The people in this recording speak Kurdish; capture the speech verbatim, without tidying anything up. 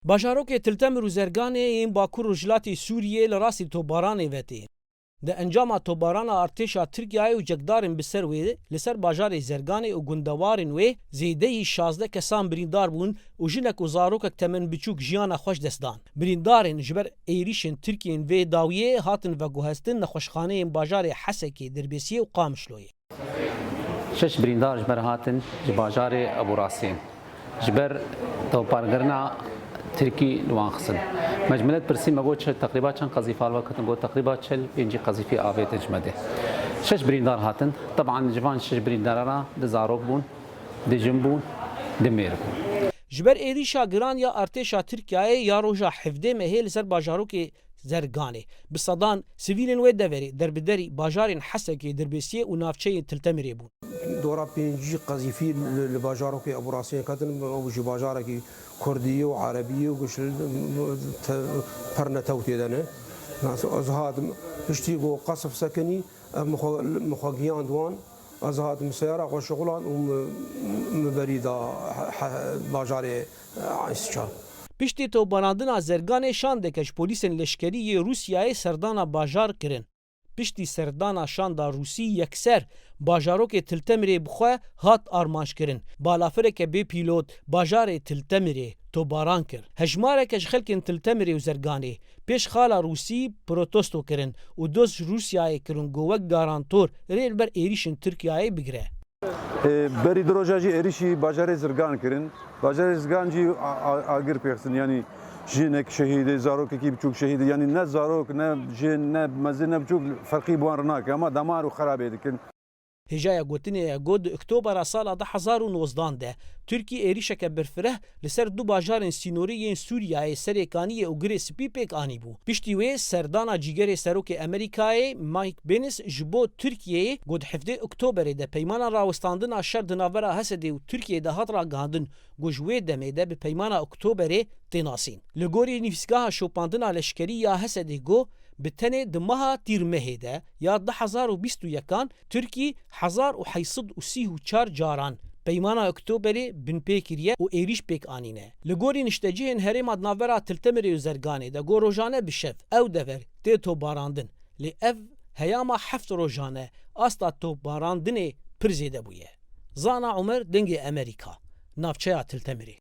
Bajarokê Til Temir û Zerganê yên Bakur Rojhilatê Sûriyê li rastî topbaranê ve tên. Di encama topbarana artêşa Tirkiyeyê û cekdarên bi ser wê li ser bajarê Zerganê û gundewarên wê zêdeyî şazdeh kesan birîndar bûn û jinek û zarokek temenbiçûk jiyana xwe ji dest dan. Birîndarên ji ber êrîşên Tirkiyê yên vê dawiyê hatin veguhestin nexweşxaneyên bajarê Hesekê, Dirbêsiyê û Qamişloyê. Şeş birîndar ji ber hatin ji bajarê Ebûrasiyê, ji ber topbarkirina Tirkî li wan xistin. Me ji milet pirsî, me got, çi, teqrîba çend qezîfa li we ketin? Got, teqrîba çil pêncî qezîfî avêtin ji me dê. Şeş birîndar hatin. Teban ji van şeş birîndara re di zarok bûn, di jin bûn, di mêr bûn. Ji ber êrîşa giran ya artêşa Tirkiyeyê ya roja hevdê mehê li ser bajarokê Zerganê, bi sedan sivîlên wê deverê derbiderî bajarên Hesekê, Dirbêsiyê û navçeyên Til Temirê bûn. Dora pêncî qezîfî li, li bajarokê Ebûrasiyê ketin, ew jî bajarekî kurdî ye û erebî ye û giş te-, perne tew tê de ne. Ez hatim piştî ku qesf sekinî, em xwe, min xwe giyand wan. Ez hatim seyara xwe şixulan û min, min berî da he-, he-, bajarê Eyn Siçan. Piştî topbarandina Zerganê şandeke ji polîsên leşkerî yê Rûsyayê serdana bajar kirin. Piştî serdana şanda Rûsî yekser bajarokê Til Temirê bi xwe hat armanc kirin. Balafireke bê pîlot bajarê Til Temirê topbaran kir. Hejmareke ji xelkên Til Temirê û Zerganê pêş xala Rûsî protesto kirin û doz ji Rûsyayê kirin ku wek garantor rê li ber êrîşên Tirkiyeyê bigire. Ê, berî du roja jî êrîşî bajarê Zirgan kirin. Bajarê Zirgan jî a-, a-, agir pêxistin, yanî jinek şehîdê, zarokekî biçûk şehîdê, yanî ne zarok, ne jin, ne mezin, ne biçûk ferqî bi wan re nake, hema damar û xerabê dikin. Hêjaya gotinê ye ku di Oktobera sala du hezar û nozdan de Tirkî êrîşeke berfireh li ser du bajarên sînorî yên Sûriyeyê, Serê Kaniyê û Girê Spî pêk anîbû. Piştî wê serdana cîgerê Serokê Amerîkayê Mike Pence ji bo Tirkiyeyê ku di hevdê Oktoberê de peymana rawestandina şer di navbera Hesedê û Tirkiyeyê de hat ragihandin ku ji wê demê de bi Peymana Oktoberê tê nasîn. Li gorî nivîsgeha şopandina leşkerî ya Hesedê ku bi tenê di meha Tîrmehê de ya du hezar û bîst û yekan Tirkî hezar û heyt sed û sî û çar caran Peymana Oktoberê binpê kiriye û êrîş pêk anîne. Li gorî niştecihên herêma di navbera Til Temirê û Zerganê de ku rojane bi şev ew dever tê topbarandin, lê ev heyama heft rojan e asta topbarandinê pir zêde bûye. Zana Omer, Dengê Amerîka, navçeya Til Temirê.